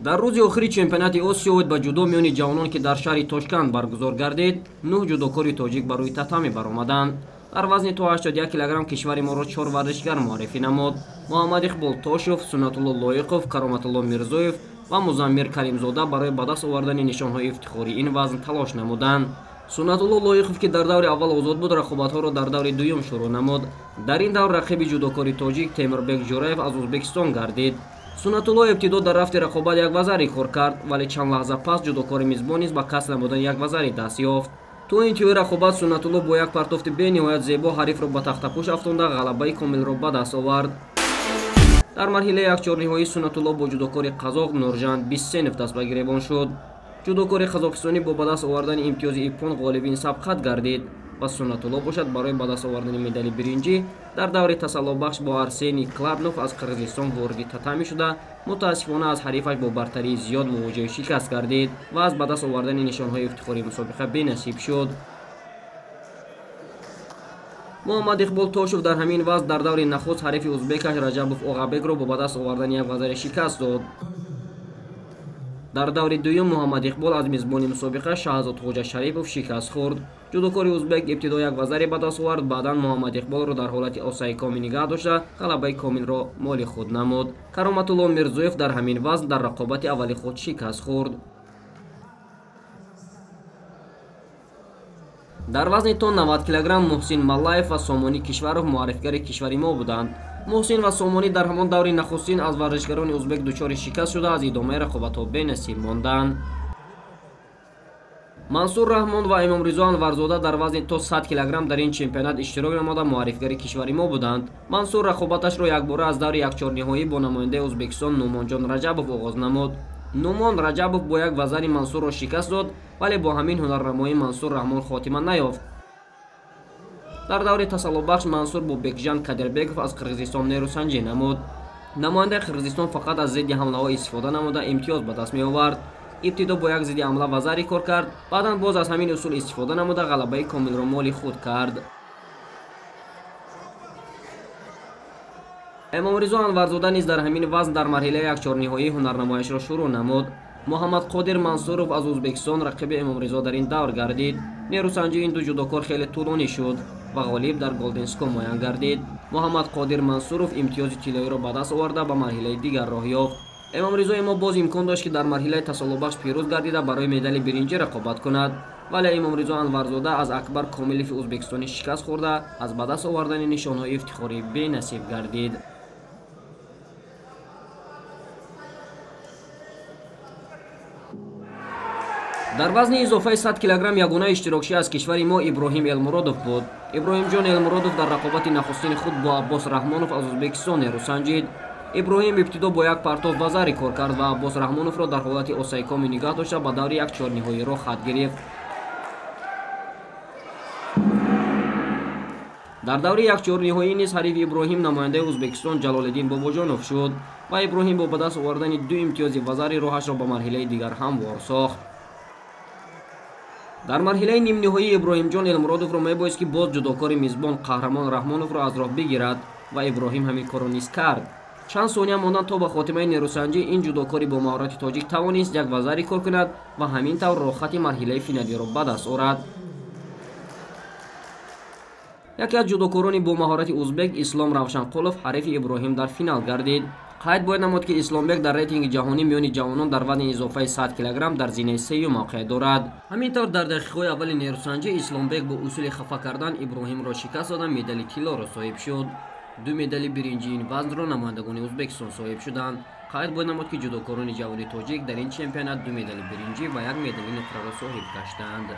Дар рӯзи охири чемпионати Осиё оид ба ҷудо миёни ҷавонон, ки дар шаҳри Тошканд баргузор гардид, 9 ҷудокори тоҷик ба рӯи татами баромаданд. Дар вазни то 81 килограмм кишвари моро 4 варзишгар муаррифӣ намуд: Муҳаммад Иқбол Тошев, Суннатулло Лоиқов, Кароматулло Мирзоев ва Музаммир Каримзода барои ба даст овардани нишонҳои ифтихории ин вазн талош намуданд. Суннатулло Лоиқов, ки дар даври аввал озод буд, рақобатҳоро дар даври дуюм шурӯъ намуд. Дар ин давр рақиби ҷудокори тоҷик Темурбек Ҷураев аз Ӯзбекистон гардид. Суннатулло ибтидо дар рафти рақобат як вазари кор кард, вале чанд лаҳза пас ҷудокори мизбон низ ба касб намудани як вазари даст ёфт. То интиҳои рақобат Суннатулло бо як партофти бениҳоят зебо ҳарифро ба тахтапӯш афтонда ғалабаи комилро ба даст овард. Дар марҳилаи якчорниҳоӣ Суннатулло бо ҷудокори қазоқ Нуржан Биссенов даст ба гиребон шуд. Ҷудокори қазоқистонӣ бо ба даст овардани имтиёзи иппон ғолиби ин сабқат гардид ва Суннатулло бошад барои ба даст овардани медали биринҷӣ дар даври тасаллобахш бо Арсений Клабнов аз Қирғизистон вориди татами шуда, мутаассифона аз ҳарифаш бо бартарии зиёд мувоҷиҳ шикаст гардид ва аз ба даст овардани нишонҳои ифтихории мусобиқа бенасиб шуд. Муҳаммад Иқбол Тошев дар ҳамин вазн дар даври нахуст ҳарифи узбекаш Раҷабов Оғабекро бо ба даст овардани як вазари шикаст дод. Дар даври дуюм Муҳаммад Иқбол аз мизбони мусобиқа Шаҳзод Хоҷа Шарипов шикаст хӯрд. Ҷудокори узбек ибтидо як вазаре ба даст овард, баъдан Муҳаммад Иқболро дар ҳолати осаи комил нигаҳ дошта, ғалабаи комилро моли худ намуд. Кароматулло Мирзоев дар ҳамин вазн дар рақобати аввали худ шикаст хӯрд. Дар вазни то 90 килограмм Муҳсин Маллаев ва Сомонӣ Кишваров муаррифигари кишвари мо буданд. Муҳсин ва Сомонӣ дар ҳамон даври нахустин аз варзишгарони узбек дучори шикаст шуда, аз идомаи рақобатҳо бенасиб монданд. Мансур Раҳмон ва Имомризо Анварзода дар вазни то 100 килограмм дар ин чемпионат иштирок намуда муаррифигари кишвари мо буданд. Мансур рақобаташро якбора аз даври якчорниҳоӣ бо намояндаи Ӯзбекистон Нумонҷон Раҷабов оғоз намуд. Нумон Раҷабов бо як вазари Мансурро шикаст дод, вале бо ҳамин ҳунарнамоии Мансур Раҳмон хотима наёфт. Дар даври тасаллобахш Мансур бо Бекжан Кадирбеков аз Қирғизистон нерӯсанҷӣ намуд. Намояндаи Қирғизистон фақат аз зидди ҳамлаҳо истифода намуда имтиёз ба даст меовард. Ибтидо бо як зидди ҳамла вазари кор кард, баъдан боз аз ҳамин усул истифода намуда ғалабаи комилро моли худ кард. Имомризо Анварзода низ дар ҳамин вазн дар марҳилаи якчорниҳоии ҳунарнамояшро шурӯъ намуд. Муҳаммад Қодир Мансуров аз Ӯзбекистон рақиби Имомризо дар ин давр гардид. Нерӯсанҷии ин ду ҷудокор хеле тӯлонӣ шуд ва ғолиб дар голденско муайян гардид. Муҳаммад Қодир Мансуров имтиёзи тиллоиро ба даст оварда ба марҳилаи дигар роҳ ёфт. Имомризои мо боз имкон дошт, ки дар марҳилаи тасаллобахш пирӯз гардида барои медали биринҷӣ рақобат кунад, вале Имомризо Анварзода аз Акбар Комилови ӯзбекистонӣ шикаст хӯрда, аз ба даст овардани нишонҳои ифтихорӣ бенасиб гардид. Дар вазни изофаи 100 килограмм ягона иштирокчӣ аз кишвари мо Иброҳим Элмуродов буд. Иброҳимҷон Элмуродов дар рақобати нахустини худ бо Аббос Раҳмонов аз Ӯзбекистон нерӯсанҷид. Иброҳим ибтидо бо як партов вазари кор кард ва Аббос Раҳмоновро дар ҳолати осайкоми нигаҳ дошта ба даври якчорниҳоӣ роҳ хат гирифт. Дар даври якчорниҳоӣ низ ҳарифи Иброҳим намояндаи Ӯзбекистон Ҷалолиддин Бобоҷонов шуд ва Иброҳим бо ба даст овардани 2 имтиёзи вазари роҳашро ба марҳилаи дигар ҳамвор сохт. Дар марҳилаи нимниҳоӣ Иброҳимҷон Элмуродовро мебоист, ки боз ҷудокори мизбон Қаҳрамон Раҳмоновро аз роҳ бигирад ва Иброҳим ҳамин корро низ кард. Чанд сония мондан то ба хотимаи нерӯсанҷӣ ин ҷудокори бо маҳорати тоҷик тавонист як вазари кор кунад ва ҳамин тавр роҳхати марҳилаи финалиро ба даст орад. Яке аз ҷудокорони бо маҳорати узбек Ислом Равшанқулов ҳарифи Иброҳим дар финал гардид. Қайд бояд намуд, ки Исломбек дар рейтинги ҷаҳонӣ миёни ҷавонон дар вазни изофаи 100 килограмм дар зинаи сеюм мавқеъ дорад. Ҳамин тавр дар дақиқаҳои аввали нерӯсанҷӣ Исломбек бо усули хафа кардан Иброҳимро шикаст дода медали тиллоро соҳиб шуд. 2 медали биринҷии ин вазнро намояндагони Ӯзбекистон соҳиб шуданд. Қайд бояд намуд, ки ҷудокорони ҷавони тоҷик дар ин чемпионат 2 медали биринҷӣ ва 1 медали нуқраро соҳиб гаштанд.